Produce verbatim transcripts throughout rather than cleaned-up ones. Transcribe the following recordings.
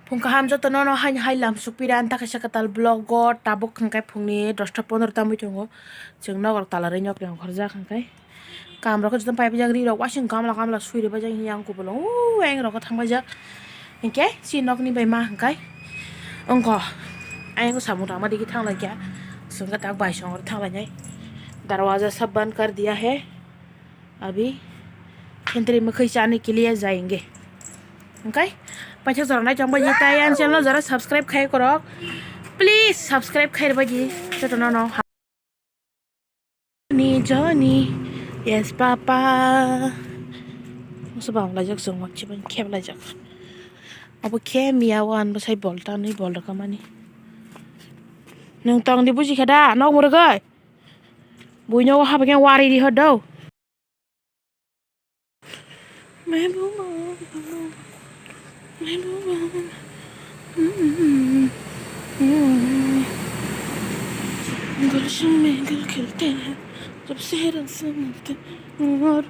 Phung kaham jotono no haini hai lam sukpira ani ta kaisa kwtal vlog o tabuk hwnkhe phungni dosta pondro tamwi tongo. Chwng nok rok tala rwi nok rok ongkhorjak hwnkhe. Kam rok jotono paipajak ri rok wasing gamla gamla sui rwbaijak yang kubulung o yang rok thangbaijak. Hinkhe si nokni bai ma hwnkhe wngkho ayang samung tangma digi thanglaikha. Chwngkhe tak bai songor thanglainai. Darwaja sab band kar diya hai. Abhi khentri mwkhwi chani ke liye jayenge. Hwnkhe paithak jora naichong baji tai ani channel jora subscribe khai korok. Please subscribe khai baji jotono no. Ni Johnny, yes papa. Musu bang lajak sung mak chiban khep lajak. Abo khe miya wan bwsai bol ta nwi bol rwkha mani. Nwng tong di buji kha da nok murugwi. Buino hapkhe wari di hodo. गुलशन में गुल खिलते हैं जब शहर से मिलते हैं और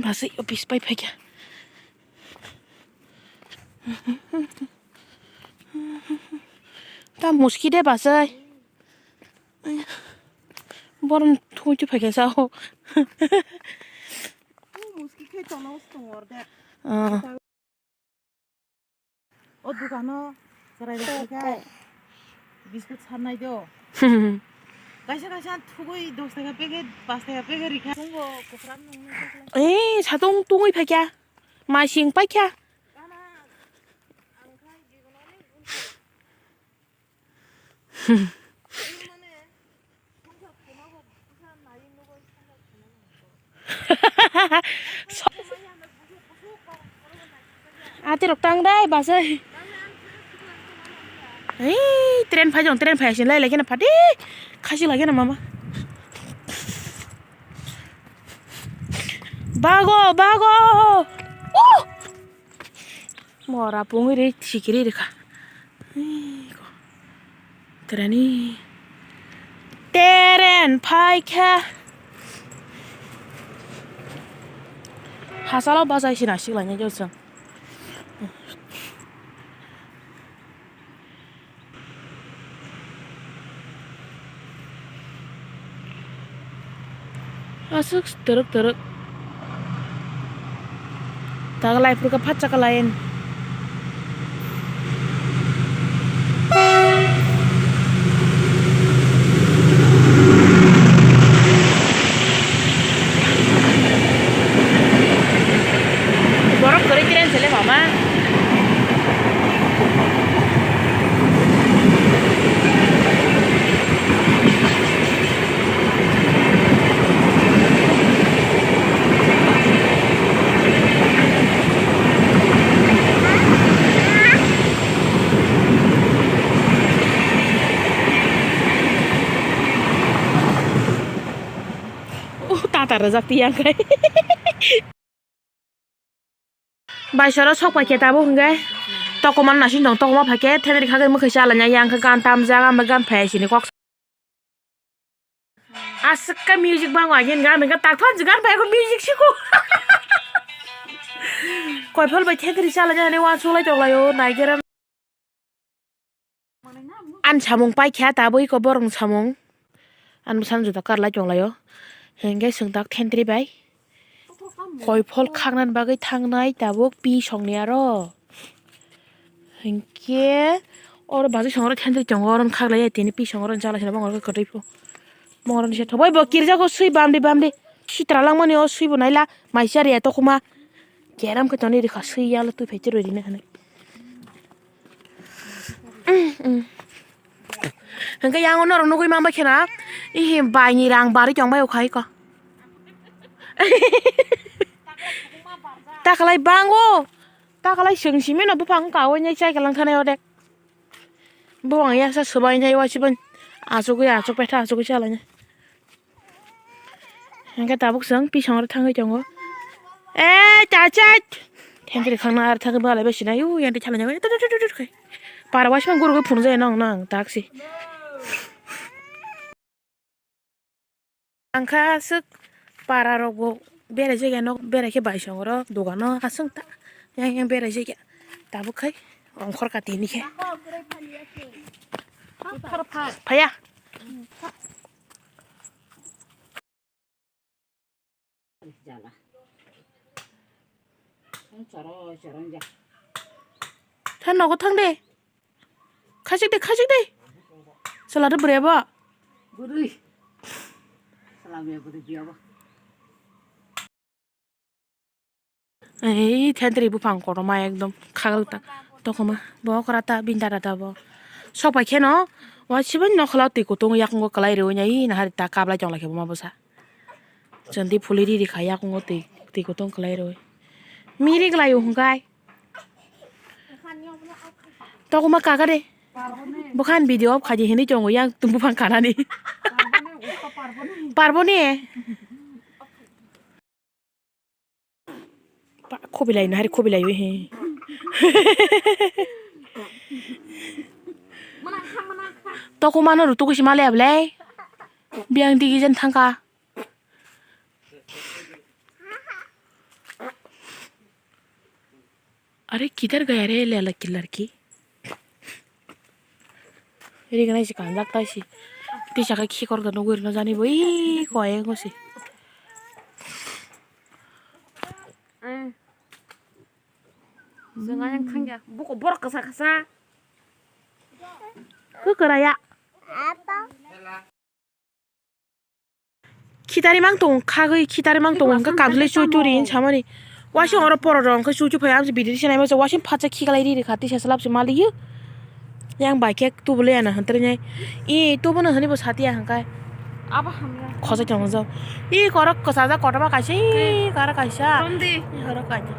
बस यो पिस पाई फेंक गया। Ta muski de basai. Boron thui thui phai kaisa ho. Muski khe tono song orde. Ah. O dukano chwrai rok kha. Biskut sarnai do. Kaisa kaisa thugui dos taka packet, pas taka packet rikha. Chwngbo kwkhwrang nungni. Eh, satung tungui phaikha. Mai sing paikha. Ati rok tang dai basai. Hei, train phai jong, train phai sin lai lai kena phadi. Khasi lai kena mama. Bago, bago. Oh! Mora pungwi ri sikiri rikha. Tereni. Teren phaikha. Hasalo bajai sina siklanya josong. Aswk twrwk twrwk. Tagalai phuru khe phatsa kalayen. Borok kwrwi train se le mama. Oh, tata rwjak tiyang kai. Baisoro sok paikhe tabuk hwnkhe tokoma naising tong, tokoma phaikhe thenri khagwi mwkhwi chalaina yang khe gan tamjak, ang gan phai sini kok. Aswk khe music bango agin gan hwnkhe tak thon gan phai music siko. Koiphol bai thenri chalaina hwnwi uansuk lai tong laio naigera. Ani samung paikha tabuk iko borokni samung. Ani bwsano juda karlai tonglaio. Hinkhe chwng tak thentri bai koiphol khaknani bagwi thangnai tabuk pisongni aro. Hinkhe oro bajwi songro thentri tongo, oro khaklaiya tini pisong oro chala sina bongor kwtwi pho. Bongor ni se thobai bo kirjago swi bamdi bamdi. Sitra langmani o swi bo naila mai chariya tokuma. Keram khe toni rikha swi yalo twi phai chwrwi rina hinwi. Hwnkhe yang norok nugui manbai kheno, ihi baini rang barwi tongbai o khai ko. Takalai bango, takalai chwng simino buphang kawi nai chai kalang thanai odek. Buphang yasa swbai nai wasibai achugwi achuk petha achugwi chalainai. Hingke tabuk chwng pisong oro thangwi tongo. Eh, chachai! Thentri khangna ar thangwi balai bai sinai, u, yang twi thalai nang, tu, tu, tu, tu, tu, khai. Para waisima gurugwi phunukjai nang, nang, taksi. Ang kha aswk para rok bo berai jakya, nok berai khe bai song rok dogano aswk ta yang yang berai jakya tabuk khai ongkhor kati ni khe. Phaya. Tha nogo thang de. Khachik de, khachik de. Sala de bre ba. Bwrwi. Sala bre bwrwi biya ba. Ei, thentri buphang kotorma ekdom khagwlta. Tokoma, bo okra ta, bini dada ta bo. Sok pai kheno, wa sibani nokhla twi kutung yakung kwlai rwi nai, nahari ta kablai tong lai khe buma bwsa. Chwng twi phuli riri kha yakungo twi, twi kutung kwlai rwi. Miri glai o hwnkhe. Tokma kaka de. Bwkhan video off khaidi hinwi tongo yang buphang kanani. Parboni. Pa-, khobilai nahari khobilai wi he. Tokma no rutuku si male ablai. Biang digi jen thangka. Are kidhar gaya re lela ki larki. Ri ganai si kanjak tai si. Tisa khe khikor da nugwi rwna jani bo ii koi ngo si. Jwng ayang thangya. Buko borok kwsa kwsa. Kwkwraya. Khitari mang tong khagwi, khitari mang tong hwnkhe kamsli chui turi hinwi samani. Wasing oro porok rok hwnkhe chui chui phai, amsi bidiri se naima se wasing phatsa khiklai ri rikha tisa slap se maliyo. Yang bai khe tubuli ano hwntrwi nai. I tubuno hwnwi bo satiya hwnkhe. Abo hamya. Khosai tong jao. I korok kwchajak kotorma kaisa, i korok kaisa. Rondi. I korok kaisa.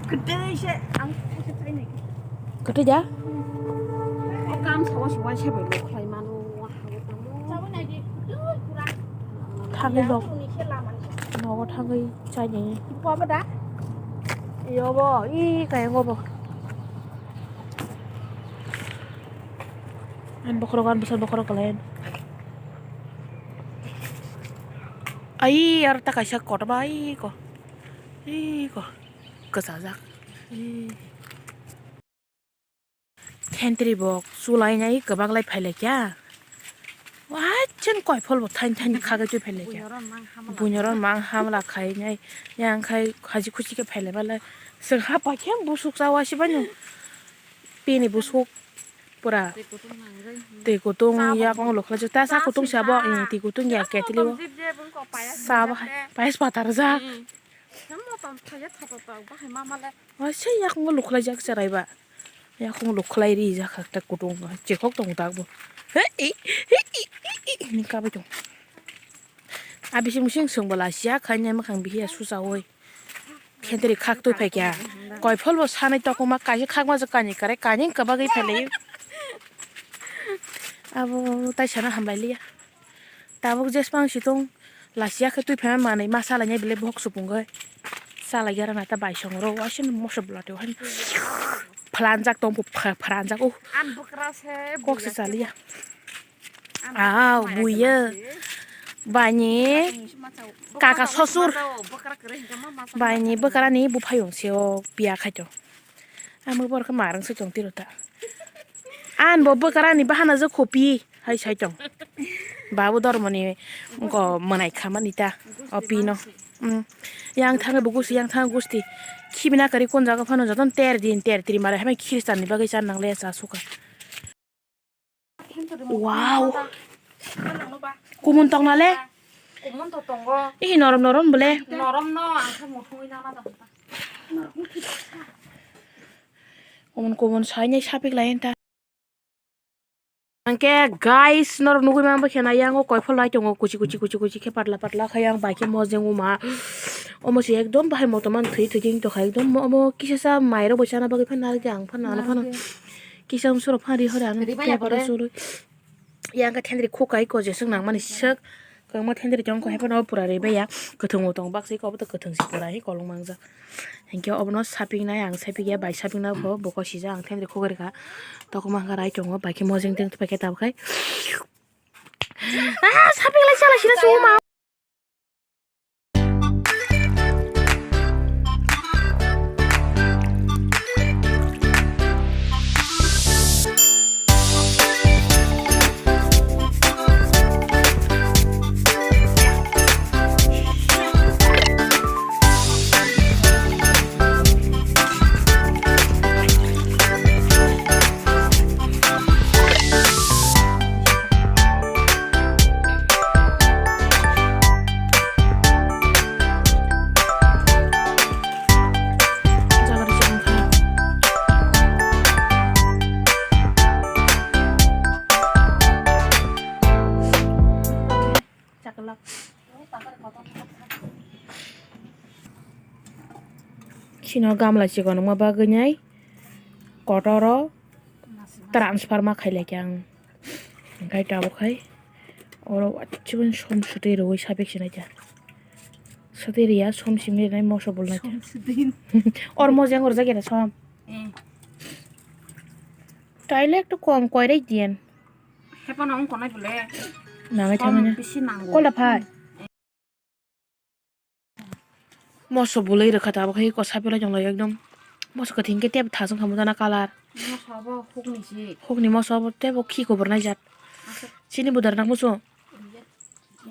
Kwtwi se ang kisa phai nai. Kwtwi da? O kam sawa sawa se bai lo khlai mano. Thangwi nok, nogo thangwi chaini. Yobo, i kaya ngobo. An bokhorok, an bwsa bokhorok kwlai. Ai, aro ta kaisa kotorma, ai ko. Ai ko. Kwchajak. Ai. Thentri bo chulai nai kwbak lai phai lai kha. Waichan koiphol bo thaini thaini khagwi twi phai lai kha. Buino ron mang hamla khai nai. Yang khai haji khuchi khe phai lai ba lai. Chwng ha paikhe busuk cha wasi bai no. Bini busuk pura. Twi kutung yakung lukhlai ta cha kutung se abo. Twi kutung ya ketli o. Cha bai payas patar ja. Waisa yakung lukhlai jak cherai ba. Yakung lukhlai ri jak kha ta kutung chekhok tong tak bo. He i, he i, i, i, ni kabai tong. A bising bising sung bwla siya khai nai makhang bihiya susa oi. Khentri khak twi phai kya. Koiphol bo sanai tokma kaisa khakma je kani kare kani kwbagwi phai lai. Abo tai sana hambai liya. Tabuk jesbang si tong. Lasiya khe twi phaima manwi ma salai nai bele bohok supungwi. Salai ya rana ta bai song ro waisa no moso bwla twi hai. Phlanjak tong phu pha-, phranjak o. Kok se chaliya. Aw buiya. Bani kaka sosur. Bani bwkara ni buphayung se o piya khai tong. Amo borok khe marang se tong tiro ta. An bo bwkara ni bahana je khopi hai sai tong. Babu dormo ni go mwnai khamani ta o pino. Yang thangwi bo gusti, yang thangwi gusti. Khibina kari kun jaga phano joton ter din ter tiri mare hamai Khristan ni bagwi chan nang le cha suka. Wow. Kumun tong na le? Kumun to tongo. Ih, norom norom bole. Norom no ang khe muthungwi nana da. Kumun kumun sainai sapik lai ta. Angke guys, norok nugui manba khena yango koiphol lai tongo kuchi kuchi kuchi kuchi khe patla patla khe yang bai khe mojeng uma. Omo se ekdom bahai motoman thwi thwi jeng tokha ekdom omo kisa sa mairok bai chana bagwi phan narwkhe ang phan nana phano. Kisa umsoro phan ri hore ano. Yang khe thendri khukai ko jeswk nangmani swk. Kwbangma thendri tong khe haphano pura ri baiya. Kwthwng bo tong baksa khe obo to kwthwng se pura hi kolong mangjak. Hinkhe obono sapiknai ang sapikya bai sapikna bo bokol sijak ang thendri khugwi rwkha. Tokma hwnka rai tongo bai khe mojeng teng tei paikhe tabuk khai. Ah, sapik lai chala sina chuma. Chini gamla chikon wngma bagwi nai kotor o transfer ma khailai khe ang. Hwnkhe tabuk hai oro uansukhe som swtwi rwui sapik sinai kha. Swtwi rwya som simi rwnai moso bulnai kha. Som swtwi. Or mojang rwjak ya som. Eh. Taile ektu kom koirai diyen. Hephano wng konai bole. Nangai som thangmani. Bisi nango. Kola phai. Moso bwlwi rwkha tabuk hai kosa belai tonglaio ekdom. Moso kwthwi hwnkhe teibo thasung kha mujana colour. Moso abo hukni se. Hukni moso abo teibo khi kubur nai jat. Asa. Chini budar nak musu. Iya. Iya,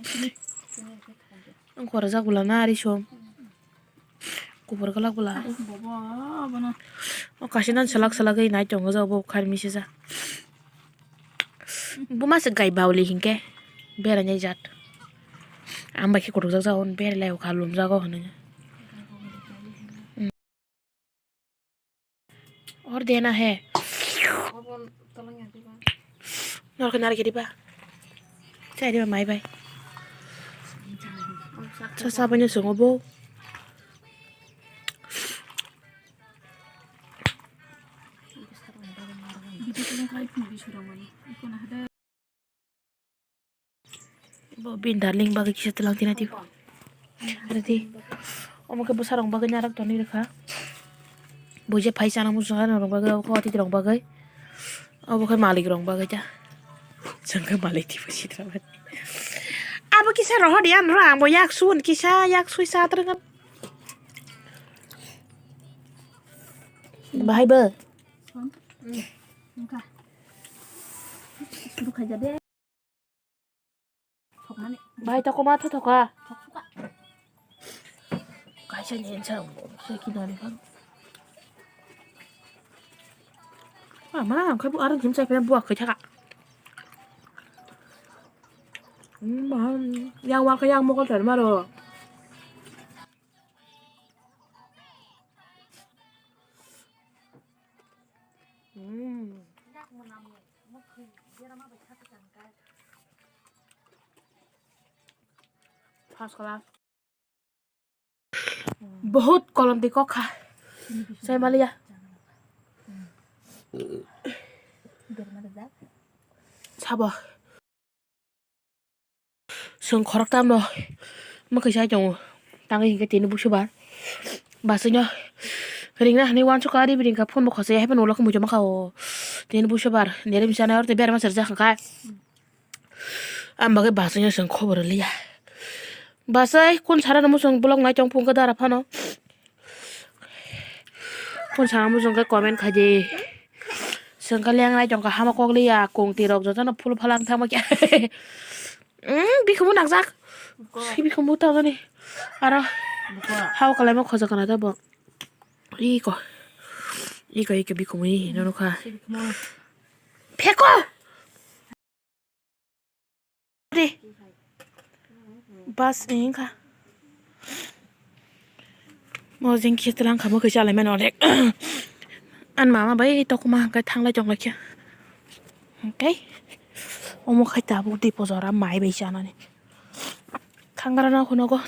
sini. Sini, sini, sini. Ang khorajak bwla na ari som. Kubur gwlak bwla. Bobo, bono. O kaisa nan salak salak wi nai tongo jabo kharmi sija. Buma se gai bauli hinkhe berainai jat. Ang bai khe kutukjak jao, beralai o kha lumjago hinui. Or dena he. Norok narikhe diba. Chai diba mai bai. Sa sa bai no songo bo. Bo bini darling bagwi kisa twlang tina twi. Rwdi. Omo khe bwsarok bagwi narak tonwi rwkha. Bo je phai chana muchung rok bagwi, obo khe atitrok bagwi. Obo khe malikrok bagwi ta. Chwng khe malik twibo sitra mani. Abo kisa rohor ya nro, ang bo yak sun kisa yak sui sa twrwng. Bahai bo. Wngkha. Suru khaija de. Thokmani. Bahai toko ma thothoka. Thoksuka. Kaisa ni ensa se kinani khan. Ah, mana ang khai bu arang jim chai pena buak khai thaka. Hmm, yang wal kha yang mokol thar maro. Hmm. First class. Bahut kolom di kokha. Sai maliya. Sabo. Chwng khoroktamno mwkhwi sai tongo. Tangwi hinkhe tini busubar. Basino ringna hinwi uansukha, ari bini phone bo khosai, haikhe ulo khe muchungma kha o. Tini busubar nini bwskango aro tei berma serjak kha. Ang bagwi basino chwng khobor rwliya. Basai kun sara no muchung vlog nai tong phunukha dara phano. Phone sana muchung khe comment khai di. Chwng khe lengnai tongkha hama kok liya, kongtwi rok jotono phul phalang thangma khe. Umm, bikhumu nangjak. Bikhumu tangani. Aro hao kalaima khoja kana da bo. Iko. Iko, iko bikhumu hi, nono kha. Pheko! Re. Bas wngkha. Mo jeng khe twlang kha, mwkhwi chalai mano rek. Ani mama bai tokma hwnkhe thanglai tonglaikha. Hwnkhe omo khai tabuk di pojora mai bai chanani. Thangrana khunogo.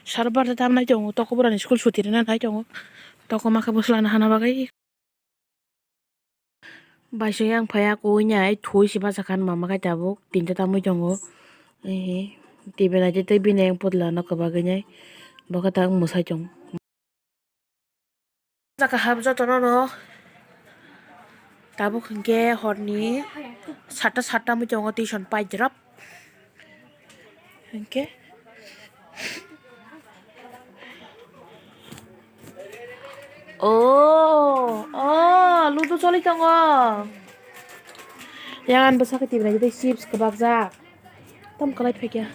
Sarbar da tamnai tongo, tokbo rani school suti rina nai tongo. Tokma khe bwsla na hana bagwi. Baising yang phai ako wngya, ai thui si bachakha mama khai tabuk tinta tamwi tongo. Ehe, T V naitwi tei bini yang putla no kwbagwi nai bo khe tak mwsai tongo. Bachakha hap jotono no Tabuk hinkhe horni satta satta mui tongo tuition paijrop. Hinkhe oh, oh, ludo choli tongo. Yang ani bwsakhe tibinai tei chips kwbakjak. Tam kwlai phaikha.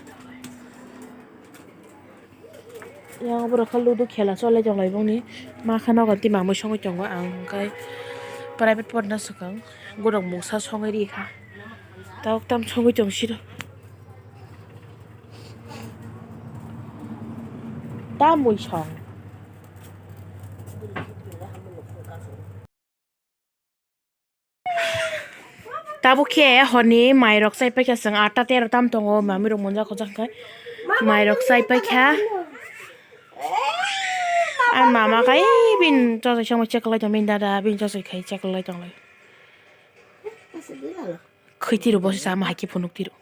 Yang borok kha ludo khela cholai tonglai bongni. Ma kha nogo tei mamui songwi tongo ang hwnkhe private porna swkang. Borok mungsa songwi ri kha. Tabuk tam songwi tong siro. Tamwi song. Tabuk khe horni mairok chaipaikha chwng atta tero tam tongo, mamirok monjak hojak khe mairok chaipaikha. Ang mama kai bin chosoi songwi cheklai tong, bin dada bin chosoi khai cheklai tonglai. Khwitiro bosi sama haikhe phunuk tiro.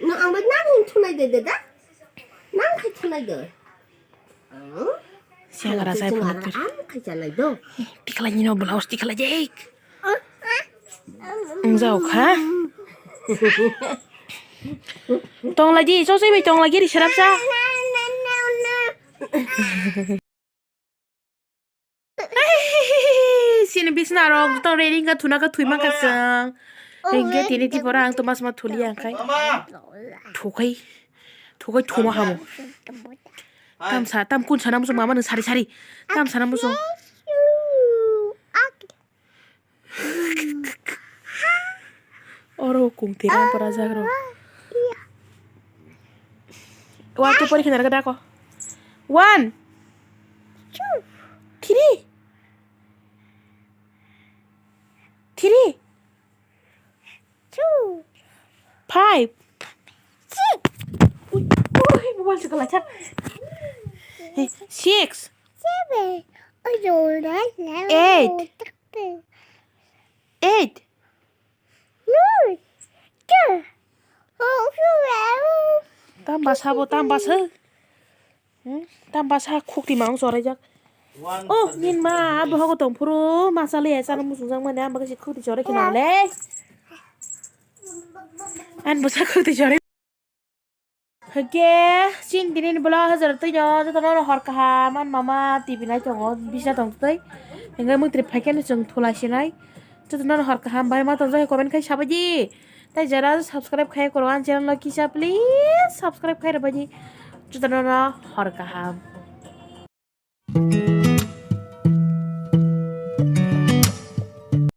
No, ang bai nang hin thunai de, de da? Nang khai thunai de. Ang? Siang rasa phunuk tiro. Ang khai chanai do. Tiklai ni no blouse tiklai jek. Ang jao kha. Tong lagi, so soi bai tong lagi ri serap sa. Sini bisna rok to ready ka thuna ka thui ma ka sang. Hingke tini ti pora ang to mas ma thuli ang kai. Thukai. Thukai thuma hamo. Tam sa, tam kun sana musu mama nung sari sari. Tam sana musu. Oro kung tira para jagro. Wa tu pori khina dako. One. Two. Three. Three. Two. Five. Six. Ui, ui, mobile se kalai cha. Six. Seven. Eight. Eight. Tam basa bo, tam basa. Hmm? Tam basa khukti maung chorai jak. Oh, nin ma, abo hogo tong phuru, masa le sana musung jang mane, abo kasi khukti chorai khina le. An basa khukti chorai. Hake, chini tini ni vlog hajar twi no, joto no hor kaham, an mama T V nai tongo, bisna tong twi. Hingke mui twi phaikhe no chwng thulai sinai. Joto no hor kaham, bai ma tong jai comment khai sabaidi. Tai jara subscribe khai koro an channel no kisa, please subscribe khai rabaidi. Joto no hor kaham.